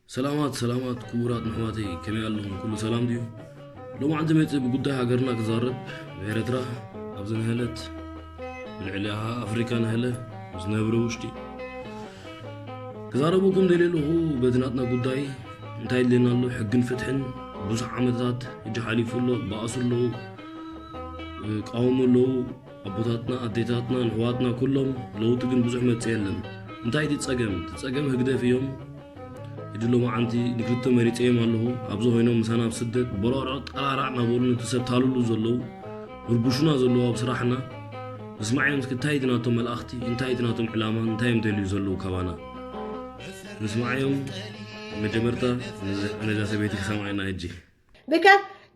ሰላማት ሰላማት ክቡራት ኣሕዋተይ፣ ከመይ ኣለኹም? ኩሉ ሰላም ድዩ? ሎማዓንቲ መፅእ ብጉዳይ ሃገርና ክዛረብ። ብኤረትራ ኣብዚ ንሀለት፣ ብልዕሊኣ ኣፍሪካ ንሀለ ዝነብረ ውሽጢ ክዛረበኩም ደልየ ኣለኹ። በቲ ናትና ጉዳይ እንታይ ድልየና ኣሎ? ሕግን ፍትሕን ብዙሕ ዓመታት ሕጂ ሓሊፉ ኣሎ። ባእሱ ኣለዉ፣ ቃወሙ ኣለዉ። ኣቦታትና ኣዴታትና ንሕዋትና ኩሎም ለውጢ ግን ብዙሕ መፅእ የለን። እንታይ እቲ ፀገም? እቲ ፀገም ህግደፍ እዮም። ሕጂ ሎማዓንቲ ንክልተ መሪፀዮም ኣለኹ። ኣብዚ ኮይኖም ምሳና ኣብ ስደት በሮዕሮዕ ጠራራዕ እናበሉ ነቲ ሰብ ታልሉ ዘለዉ፣ ርቡሹና ዘለዉ ኣብ ስራሕና። ንስማዕዮም እስኪ እንታይ እቲ ናቶም መልኣኽቲ፣ እንታይ እቲ ናቶም ዕላማ፣ እንታይ እዮም ደልዩ ዘለዉ ካባና? ንስማዕዮም። መጀመርታ ነዚ- ነዛ ሰበይቲ ክሰምዓ ኢና ሕጂ። ብከ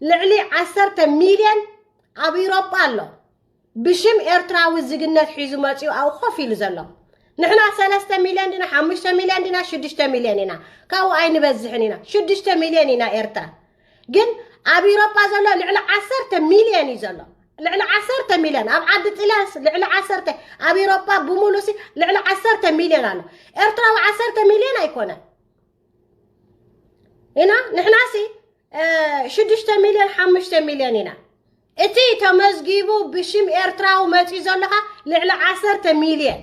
ልዕሊ ዓሰርተ ሚልዮን ኣብ ኢሮጳ ኣሎ። ብሽም ኤርትራዊ ዝግነት ሒዙ መጺኡ ኣብኡ ኮፍ ኢሉ ዘሎ። ንሕና ሰለስተ ሚልዮን ዲና፣ ሓሙሽተ ሚልዮን ዲና፣ ሽዱሽተ ሚልዮን ኢና። ካብኡ ኣይንበዝሕን ኢና። ሽዱሽተ ሚልዮን ኢና ኤርትራ። ግን ኣብ ኢሮጳ ዘሎ ልዕሊ ዓሰርተ ሚልዮን እዩ ዘሎ። ልዕሊ ዓሰርተ ሚልዮን ኣብ ዓዲ ጥልያን ልዕሊ ዓሰርተ፣ ኣብ ኢሮጳ ብሙሉሲ ልዕሊ ዓሰርተ ሚልዮን ኣሎ። ኤርትራዊ ዓሰርተ ሚልዮን ኣይኮነን። ኢና ንሕናሲ ሽዱሽተ ሚልዮን ሓሙሽተ ሚልዮን ኢና። እቲ ተመዝጊቡ ብሽም ኤርትራዊ መፂኡ ዘለኻ ልዕሊ ዓሰርተ ሚልዮን።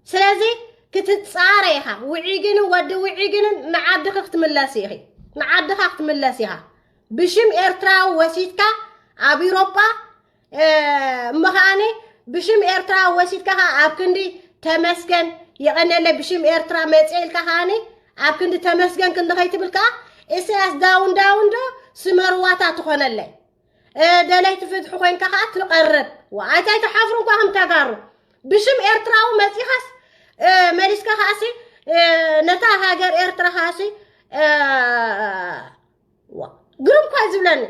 ስለዚ ክትፃረ ኢኻ። ውዒግንን ወዲ ውዒግንን ንዓድኺ ክትምለሲ ኢኺ። ንዓድኻ ክትምለስ ኢኻ። ብሽም ኤርትራዊ ወሲድካ ኣብ ኢሮጳ እሞ ከዓኒ ብሽም ኤርትራ ወሲድካ ከዓ ኣብ ክንዲ ተመስገን የቐነለይ ብሽም ኤርትራ መፅአ ኢልካ ከዓኒ ኣብ ክንዲ ተመስገን ክንዲ ከይትብል ከዓ ኢሳያስ ዳውን ዳውን ዶ ስመርዋታ ትኾነለይ ደለይቲ ፍትሒ ኮይንካ ከዓ ትቐርብ። ዋኣይታይ ትሓፍሩ እኳ ከም ተጋሩ ብሽም ኤርትራዊ መፂኻስ መሊስካ ከዓሲ ነታ ሃገር ኤርትራ ከዓሲ ግርም እኳ ዝብለኒ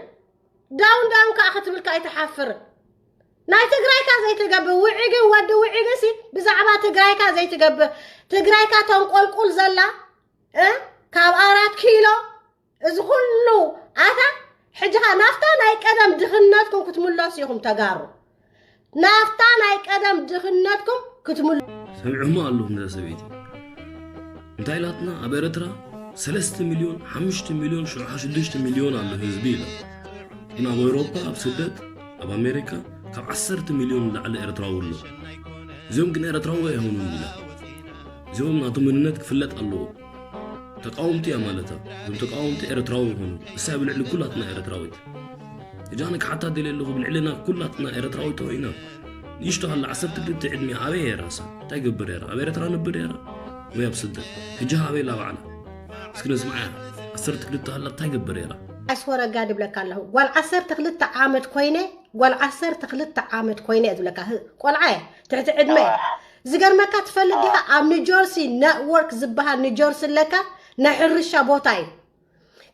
ዳውን ዳውን ከዓ ክትብል ከዓ ኣይትሓፍርን። ናይ ትግራይካ ዘይትገብር ውዒግን ወዲ ውዒግን ሲ ብዛዕባ ትግራይካ ዘይትገብር ትግራይካ ተንቆልቁል ዘላ እ ካብ ኣራት ኪሎ እዚ ኩሉ ኣታ ሕጂ ኸ ናፍታ ናይ ቀደም ድኽነትኩም ክትምለሱ ኢኹም ተጋሩ። ናፍታ ናይ ቀደም ድኽነትኩም ክትምሉ ሰሚዕኹማ ኣለኹም ነዛ ሰበይቲ እንታይ ኢላትና ኣብ ኤረትራ ሰለስተ ሚልዮን ሓሙሽተ ሚልዮን ሽዑ ኸዓ ሽዱሽተ ሚልዮን ኣሎ ህዝቢ ኢላ ግን ኣብ ኤውሮፓ ኣብ ስደት ኣብ ኣሜሪካ ካብ ዓሰርተ ሚልዮን ንላዕሊ ኤርትራዊ ኣሎ እዚኦም ግን ኤረትራዊ ኣይኾኑን ኢላ እዚኦም ናቱ መንነት ክፍለጥ ኣለዎ ተቃወምቲ እያ ማለታ እዞም ተቃወምቲ ኤረትራዊ ይኾኑ እሳ ብልዕሊ ኩላትና ኤረትራዊት ሕጂ ኣነ ክሓታ ደልየ ኣለኹ ብልዕልና ኩላትና ኤረትራዊት ተኾይና ንእሽቶ ሃላ ዓሰርተ ክልተ ዕድሚኣ ኣበይ እያ ራሳ እንታይ ገብር እያ ኣብ ኤረትራ ነብር እያ ወይ ኣብ ስደት ሕጂ ሃበይ ላ ባዕላ እስኪ ነስምዓያ ዓሰርተ ክልተ ሃላ እንታይ ገብር እያ ኣስወረጋ ድብለካ ኣለኹ ጓል ዓሰርተ ክልተ ዓመት ኮይነ ጓል ዓሰርተ ክልተ ዓመት ኮይነ እየ ዝብለካ ቆልዓ እየ ትሕቲ ዕድመ እየ ዝገርመካ ትፈልጥ ዲኻ ኣብ ኒጀርሲ ነትወርክ ዝበሃል ኒጀርሲ ኣለካ ናይ ሕርሻ ቦታ እዩ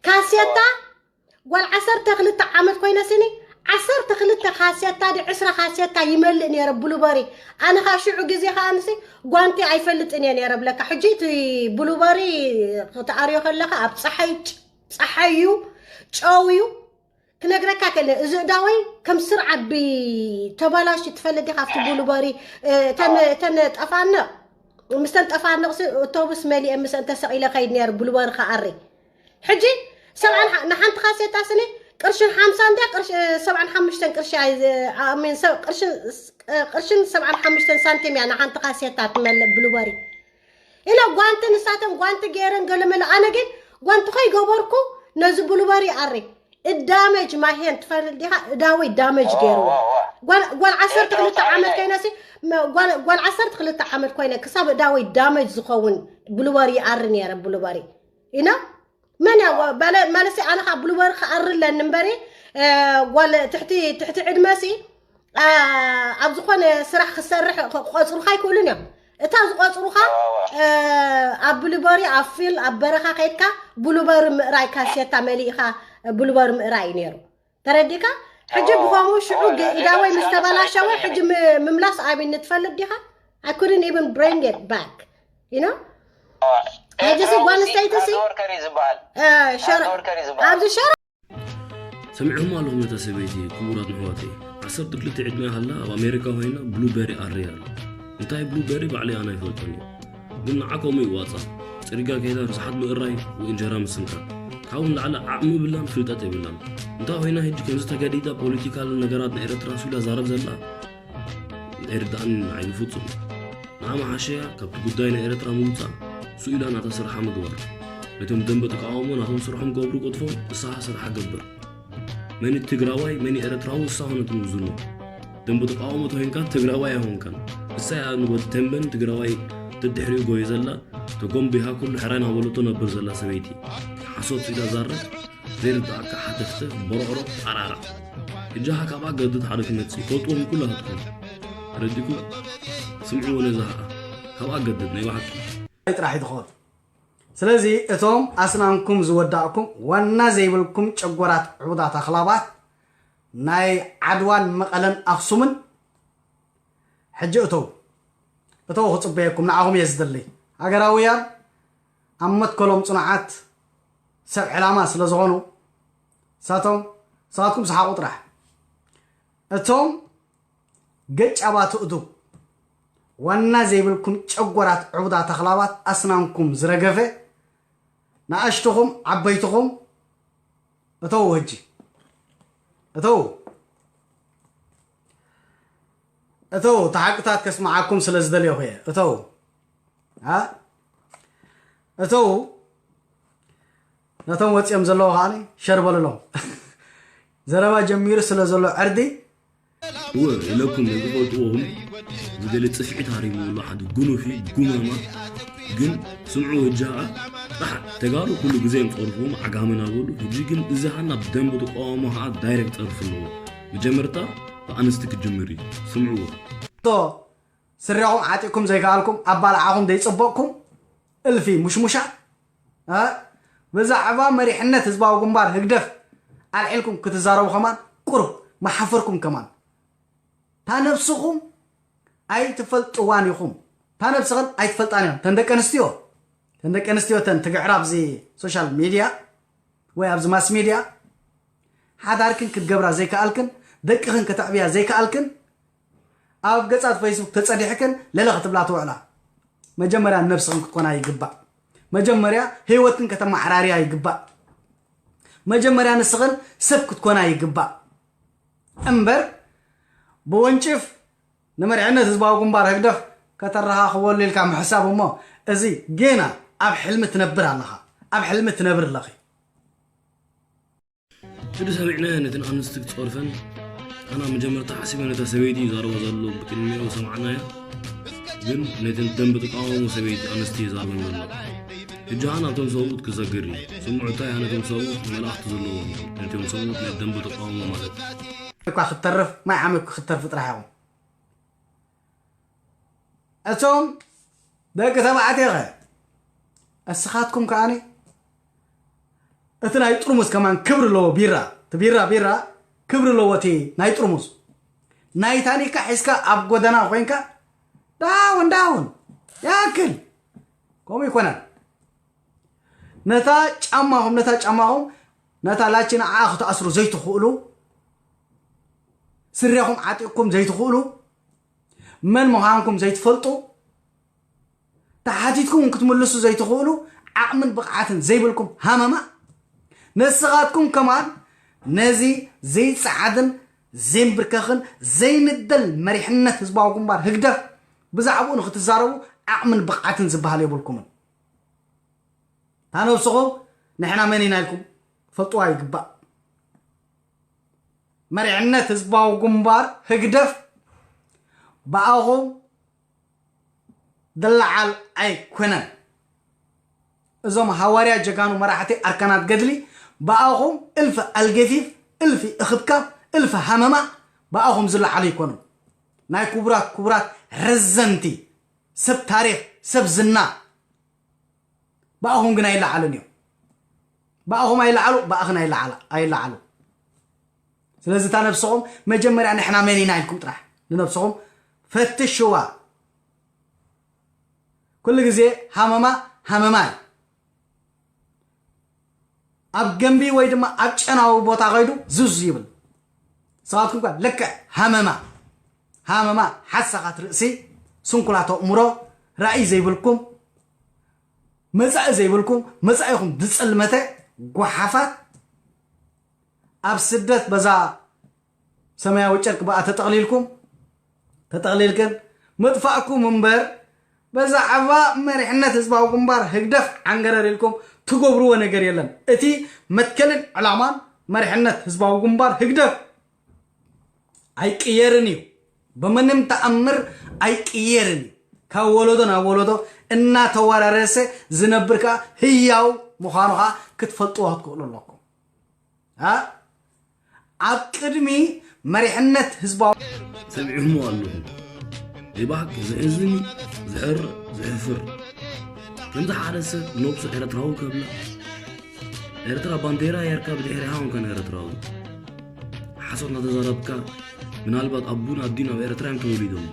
ካሴታ ጓል ዓሰርተ ክልተ ዓመት ኮይነ ስኒ ዓሰርተ ክልተ ካሴታ ዲ ዕስራ ካሴታ ይመልእ ነይረ ብሉበሪ ኣነ ካ ሽዑ ግዜ ከዓንሲ ጓንቲ ኣይፈልጥን እየ ነይረ ብለካ ሕጂ እቲ ብሉበሪ ክትኣርዮ ከለካ ኣብ ፀሓይ ፀሓይ እዩ ጨው እዩ ክነግረካ ክእል እዚ እዳወይ ከም ስር ዓቢ ተባላሽ ትፈልጥ ዲኻ ኣብቲ ብሉበሪ ተን ጠፋንቕ ምስተን ጠፋንቕ ሲ ኣውቶቡስ መሊኤ ምስአን ተሰቒለ ከይድ ነይሩ ብሉበሪ ክኣሪ ሕጂ ሰብዓን ንሓንቲ ካሴታ ስኒ ቅርሽን ሓምሳ እንድያ ቅርሽ ሰብዓን ሓሙሽተን ቅርሺ ኣይ- ኣሜን ሰብ ቅርሽን ቅርሽን ሰብዓን ሓሙሽተን ሳንቲም እያ ንሓንቲ ካሴታ ትመልእ ብሉበሪ ኢለ ጓንቲ ንሳተን ጓንቲ ገይረን ገለመለ ኣነ ግን ጓንቲ ከይገበርኩ ነዚ ብሉበሪ ኣሪ እዳመጅ ማሄን ትፈልጥ ዲኻ እዳወይ ዳመጅ ገይርዎ ጓል ዓሰርተ ክልተ ዓመት ከይነሲ ጓል ዓሰርተ ክልተ ዓመት ኮይነ ክሳብ እዳወይ ዳመጅ ዝኸውን ብሉበሪ ይኣሪ ነይረ ብሉበሪ ኢና መን ያ ማለሲ ኣነ ካብ ብሉበሪ ክኣሪ ኣለኒ እምበሪ ጓል ትሕቲ ትሕቲ ዕድመሲ ኣብ ዝኾነ ስራሕ ክሰርሕ ቆፅሩካ ኣይክእሉን እዮም እታ ዝቆፅሩካ ኣብ ብሉበሪ ኣብ ፊል ኣብ በረኻ ከይድካ ብሉበሪ ምእራይ ካሴታ መሊእካ ብሉበሪ ምእራይ እዩ ነይሩ ተረዲካ ሕጂ ብኸምኡ ሽዑ ኢዳወይ ምስ ተበላሸወ ሕጂ ምምላስ ኣቢኒ ትፈልጥ ዲኻ I couldn't even bring it back you know ሕጂ ሲ ጓል ኣንስተይቲ ሲ ኣብዚ ሸራ ሰሚዕኹም ኣለኹም ነታ ሰበይቲ ክቡራት ኣሕዋተይ ዓሰርተ ክልተ ዕድመ ሃላ ኣብ ኣሜሪካ ኮይና ብሉበሪ ኣርያ ኣላ እንታይ ብሉበሪ ባዕለይ ኣነ ኣይፈልጦን እዩ ግን ንዓከሙ ይዋፃ ጽርግያ ከይዳ ርስሓት ምእራይ ወይ እንጀራ ምስንካት። ካብኡ ንላዕሊ ዓቕሚ የብላን፣ ፍልጠት የብላን። እንታይ ኮይና ሕጂ ከምዚ ተገዲዳ ፖለቲካል ነገራት ናይ ኤርትራ ስኢላ ዛረብ ዘላ? ኣይርድኣንን ዓይኒ ፍጹም። ንዓ መሓሸያ ካብቲ ጉዳይ ናይ ኤርትራ ምውጻእ፣ ስኢላ ናታ ስርሓ ምግባር። ነቶም ደንበ ተቃውሞ ናቶም ስርሖም ገብሩ ገድፎም፣ ንስኻ ስርሓ ገብር። መን ትግራዋይ መን ኤርትራዊ ንሳ ኾነት ምዝኖ። ደንበ ተቃውሞ ተኾይንካ ትግራዋይ ኣይኾንካን። ንሳ እያ ንወድ ተንበን ትግራዋይ ተድሕሪኡ ጎይ ዘላ፣ ተጎምቢሃ ኩሉ ሕራይ ናበለቶ ነብር ዘላ ሰበይቲ። ሓሶት ኢላ ዛረብ፣ ዘይርድኣካ ሓተፍተፍ፣ ቦሮዕሮ፣ ጣራራ። እጃኻ ካብኣ ገድድ ሓደ ክመጽእ ይፈልጥዎም ኩላትኩም። ረዲኩም ስምዕዎ ነዛ ኸኣ። ካብኣ ገድድ ናይ ብሓቂ። ጥራሕ እዩ ዝኸውን። ስለዚ እቶም ኣስናንኩም ዝወዳእኩም ዋና ዘይብልኩም ጨጎራት ዕቡዳት ኣኽላባት ናይ ዓድዋን መቐለን ኣኽሱምን ሕጂ እተው። እተው ክጽበየኩም ንዓኹም እየ ዝደሊ። ሃገራውያን ኣብ መትከሎም ጽኑዓት ሰብ ዕላማ ስለ ዝኾኑ እሳቶም እሳትኩም ሰሓቑ ጥራሕ። እቶም ገጫባት እዱ ዋና ዘይብልኩም ጨጎራት ዕቡዳት ኣኽላባት ኣስናንኩም ዝረገፈ ንኣሽትኹም ዓበይትኹም እተው ሕጂ እተው እተው ተሓቅታት ከስምዓኩም ስለ ዝደልየኹ እየ እተው ኣ እተው ነቶም ወፂኦም ዘለዉ ከዓ ሸር በልሎም ዘረባ ጀሚሩ ስለ ዘሎ ዕርዲ እወ ኢለኩም ንዝፈልጥዎ እውን ዝገለ ፅፍዒት ሃሪምዎ ኣሎ ሓደ ጉኑፊ ጉማማ ግን ስምዑ ህጂ ከዓ ጥራሕ ተጋሩ ኩሉ ግዜ እዮም ፀርፍዎም ዓጋመ ናበሉ ህጂ ግን እዚ ሃና ብደንብ ዝቋወሞ ከዓ ዳይሬክት ፀርፊ ኣለዎ መጀመርታ ብኣንስቲ ክጅምር እዩ ስምዕዎ ዶ ስሪኹም ዓጢቕኩም ዘይከኣልኩም ኣባልዓኹም ዘይፀበቕኩም እልፊ ሙሽሙሻ እ ብዛዕባ መሪሕነት ህዝባዊ ግንባር ህግደፍ ኣልዒልኩም ክትዛረቡ ከማን ቁሩብ መሓፈርኩም ከማን እታ ነብስኹም ኣይትፈልጥዋን ኢኹም እታ ነብስኽን ኣይትፈልጣን እዮም ተን ደቂ ኣንስትዮ ተን ደቂ ኣንስትዮ ተን ትግዕራ ኣብዚ ሶሻል ሚድያ ወይ ኣብዚ ማስ ሚድያ ሓዳርክን ክትገብራ ዘይከኣልክን ደቅኽን ከተዕብያ ዘይከኣልክን ኣብ ገጻት ፌስቡክ ተጸዲሕክን ለለ ክትብላ ትውዕላ መጀመርያ ነብስኽን ክትኮና ይግባእ መጀመርያ ህይወትክን ከተመዓራርያ ይግባእ መጀመርያ ንስኽን ሰብ ክትኮና ይግባእ እምበር ብወንጭፍ ንመሪሕነት ህዝባዊ ግንባር ህግደፍ ከተረኻኽበሉ ኢልካ ምሕሳብ እሞ እዚ ጌና ኣብ ሕልሚ ትነብር ኣለኻ ኣብ ሕልሚ ትነብር ኣለኺ ሕጂ ሰሚዕናዮ ነተን ኣንስቲ ክጸርፈን ኣና መጀመርታ ሓሲበ ነታ ሰበይቲ ይዛረቦ ዘሎ ብቅድሚኡ ሰማዕናዮ ግን ነተን ደንብ ተቃወሙ ሰበይቲ ኣንስቲ ይዛረበን ዘሎ ሕጂ ኣና ኣብቶም ሰብኡት ክዘግር እዩ ስምዑ እንታይ ኣነቶም ሰብኡት መልእኽቲ ዘለዎም ነቶም ሰብኡት ናይ ደንብ ተቃወሙ ማለት እኳ ክትተርፍ ማይ ዓመኩ ክትተርፍ ጥራሕ ኢኹም እቶም ደቂ ተባዕትዮ ኸ እስኻትኩም ከኣኒ እቲ ናይ ጥርሙስ ከማን ክብሪ ኣለዎ ቢራ እቲ ቢራ ቢራ ክብሪ ኣለዎ እቲ ናይ ጥርሙስ ናይ ታኒካ ሒዝካ ኣብ ጎደና ኮይንካ ዳውን ዳውን ያክል ከምኡ ይኮነን ነታ ጫማኹም ነታ ጫማኹም ነታ ላቺ ንዓኣ ክትኣስሩ ዘይትኽእሉ ስረኹም ዓጢቕኩም ዘይትኽእሉ መን ምዃንኩም ዘይትፈልጡ ተሓቲትኩም ክትምልሱ ዘይትኽእሉ ዓቕምን ብቕዓትን ዘይብልኩም ሃመማ ንስኻትኩም ከማን ነዚ ዘይጸዓድን ዘይንብርከኽን ዘይንደል መሪሕነት ህዝባዊ ግንባር ህግደፍ ብዛዕባኡ ንክትዛረቡ ዓቕምን ብቕዓትን ዝበሃል የብልኩምን እታ ነብስኹም ንሕና መን ኢና ኢልኩም ፈልጥዋ ይግባእ መሪሕነት ህዝባዊ ግንባር ህግደፍ ብኣኹም ዝለዓል ኣይኮነን እዞም ሃዋርያ ጀጋኑ መራሕቲ ኣርካናት ገድሊ ብኣኹም እልፍ ኣልገፊፍ እልፍ እኽብካብ እልፍ ሃመማ ብኣኹም ዝለዓሉ ይኮኑ ናይ ክቡራት ክቡራት ረዘንቲ ሰብ ታሪኽ ሰብ ዝና ብኣኹም ግን ኣይለዓሉን እዮም ብኣኹም ኣይለዓሉ ብኣኽን ኣይለዓሉ ስለዚ እታ ነብስኹም መጀመርያ ንሕና መን ኢና ኢልኩም ጥራሕ ንነብስኹም ፈትሽዋ ኩሉ ግዜ ሃመማ ሃመማ እዩ ኣብ ገንቢ ወይ ድማ ኣብ ጨናዊ ቦታ ከይዱ ዙዝ ይብል ንስኻትኩም ከ ልክዕ ሃመማ ሃመማ ሓሳኻት ርእሲ ስንኩላት ኣእምሮ ራእይ ዘይብልኩም መጻኢ ዘይብልኩም፣ መጻኢኹም ዝጸልመተ ጓሓፋት፣ ኣብ ስደት በዛ ሰማያዊ ጨርቂ ብኣ ተጠቕሊልኩም፣ ተጠቕሊልክን ምጥፋእኩም እምበር፣ በዛዕባ መሪሕነት ህዝባዊ ግንባር ህግደፍ ዓንገረር ኢልኩም ትገብርዎ ነገር የለን። እቲ መትከልን ዕላማን መሪሕነት ህዝባዊ ግንባር ህግደፍ ኣይቅየርን እዩ። ብምንም ተኣምር ኣይቅየርን እዩ። ካብ ወለዶ ናብ ወለዶ እናተወራረሰ ዝነብር ከኣ ህያው ምዃኑ ከኣ ክትፈልጥዎ ክትክእሉ ኣለኩም። ኣ? ኣብ ቅድሚ መሪሕነት ህዝባዊ ሰሚዕኹምዎ ኣለኹም። ናይ ብሓቂ ዘሕዝን እዩ፣ ዘሕርቕ፣ ዘሕፍር። ከምዚ ሓደ ሰብ ነብሱ ኤርትራዊ ከብላ፣ ኤርትራ ባንዴራ ጌርካ ብድሕሪኻ ኮንካን ኤርትራዊ። ሓሶት እናተዛረብካ፣ ምናልባት ኣቡን ኣዲን ኣብ ኤርትራ እዮም ተወሊዶም።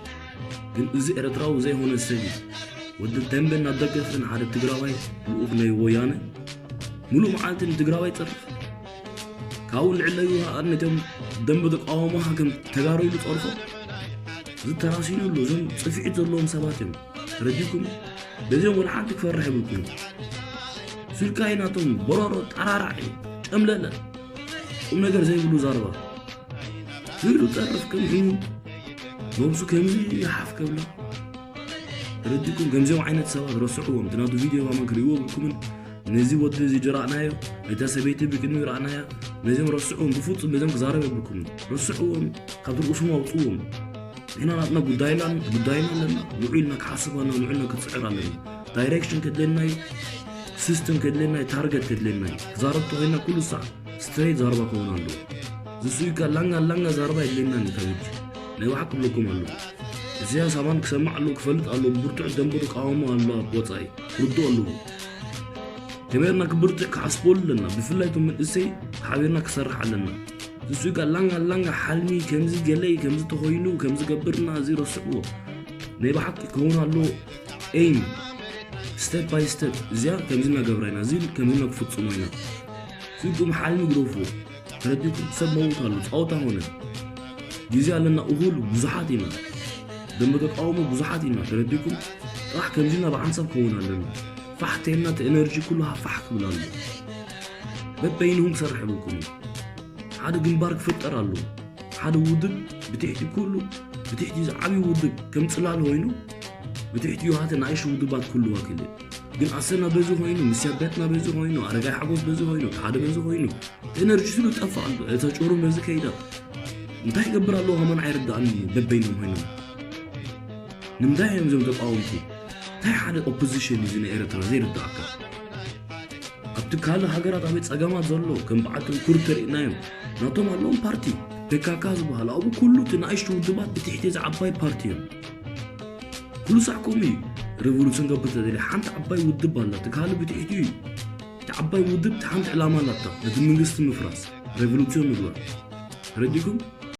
ግን እዚ ኤርትራዊ ዘይኮነ ሰብ እዩ። ወዲ ተንቤን እናደገፈ ንሓደ ትግራዋይ ልኡኽ ናይ ወያነ፣ ሙሉእ መዓልቲ ንትግራዋይ ይጸርፍ። ካብኡ ልዕለዩ ከኣ ነቶም ደንበ ተቃውሞ ከም ተጋሩ ኢሉ ጸርፎ። እዚ ተራሲኑ ኣሎ። እዞም ጽፍዒት ዘለዎም ሰባት እዮም። ተረዲኩም? በዚኦም ወላ ሓንቲ ክፈርሕ የብልኩም። ስልካይ ናቶም ቦሮሮ ጠራራዕ እዩ። ጨምለለ። ቁም ነገር ዘይብሉ ዛረባ። ዝብሉ ጸርፍ ከም ሕሙ። ነብሱ ከምዚ ይሓፍ ከብላ። ተረዲኩም? ከምዚኦም ዓይነት ሰባት ረስዕዎም። እቲ ናቱ ቪድዮ ባማ ክርእይዎ የብልኩምን። ነዚ ወዲ እዚ ጅራእናዮ፣ ነታ ሰበይቲ ብቅድሚ ርኣናያ። ነዚኦም ረስዕዎም። ብፍጹም በዚኦም ክዛረብ የብልኩምን። ረስዕዎም። ካብ ርእሶም ኣውጽዎም። ንሕና ናትና ጉዳይና፣ ጉዳይና ኣለና። ንዑ ኢልና ክሓስብ ኣለና፣ ንዑ ኢልና ክትጽዕር ኣለና። ዳይሬክሽን ከድልየና እዩ፣ ሲስተም ከድልየና እዩ፣ ታርገት ከድልየና እዩ። ክዛረብ ተኾይና ኩሉ ሳዕ ስትሬት ዛረባ ክኸውን ኣለዎ። ዝሱይካ ላንጋ ላንጋ ዛረባ የድልየና እዩ ካብ ሕጂ። ናይ ብሓቂ ክብለኩም ኣለዎ። ኢሳያስ ኣማን ክሰማዕ ኣለዎ፣ ክፈልጥ ኣለዎ። ብርቱዕ ደንበ ተቃውሞ ኣሎ ኣብ ወጻኢ። ክርድኦ ኣለዎ። ከመይ ጌርና ክብርትዕ ክሓስበሉ ኣለና። ብፍላይ እቶም መንእሰይ ሓቢርና ክሰርሕ ኣለና። ንሱ ጋር ላንጋ ላንጋ ሓልሚ ከምዚ ገለይ ከምዚ ተኾይኑ ከምዚ ገብርና እዚ ረስዕዎ። ናይ ብሓቂ ክኸውን ኣሎ ኤይም ስቴፕ ባይ ስቴፕ። እዚኣ ከምዚ እናገብራ ኢና፣ እዚ ከምዚ ኢና ክፍጽሞ ኢና። ስልኩም ሓልሚ ግደፍዎ። ተረዲኩም? ሰብ መውት ኣሎ፣ ጸወታ ሆነ። ግዜ ኣለና፣ እኹል ብዙሓት ኢና። ደንበ ተቃውሞ ብዙሓት ኢና፣ ተረዲኩም? ጥራሕ ከምዚ ኢና ብሓንሳብ ክኸውን ኣለና። ፋሕ ተይልና እቲ ኤነርጂ ኩሉ ሃ ፋሕ ክብል ኣሎ። በበይንኹም ክሰርሕ የብልኩም። ሓደ ግንባር ክፍጠር ኣሎ። ሓደ ውድብ ብትሕቲ ኩሉ፣ ብትሕቲ ዝዓብዩ ውድብ ከም ጽላል ኮይኑ፣ ብትሕቲኡ ሃተ ንኣሽቱ ውድባት ክህልዋ ክእል። ግን ኣሰና በዚ ኮይኑ፣ ምስያ ቤትና በዚ ኮይኑ፣ ኣረጋይ ሓጎስ በዚ ኮይኑ፣ ሓደ በዚ ኮይኑ፣ እቲ ኤነርጂ ስሉ ጠፋ ኣሎ። እታ ጭሩ በዚ ከይዳ። እንታይ ይገብር ኣለዎ ከማን ኣይርዳእን እዩ፣ በበይኖም ኮይኖም። ንምንታይ እዮም እዞም ተቃወምቲ? እንታይ ሓደ ኦፖዚሽን እዩ እዚ ናይ ኤርትራ ዘይርዳእካ? ኣብቲ ካልእ ሃገራት ኣበይ ጸገማት ዘሎ፣ ከም በዓልቶም ኩርድ ተሪእናዮም። ናቶም ኣለዎም ፓርቲ፣ ፔካካ ዝበሃል፣ ኣብኡ ኩሉ እቲ ንኣሽቱ ውድባት ብትሕቲ እዚ ዓባይ ፓርቲ እዮም። ኩሉ ሳዕ ከምኡ እዩ። ሬቮሉሽን ገብር ተደልየ ሓንቲ ዓባይ ውድብ ኣላ፣ እቲ ካልእ ብትሕቲኡ እዩ። እቲ ዓባይ ውድብ እቲ ሓንቲ ዕላማ ኣላታ፣ ነቲ መንግስቲ ምፍራስ፣ ሬቮሉሽን ምግባር። ተረዲኩም?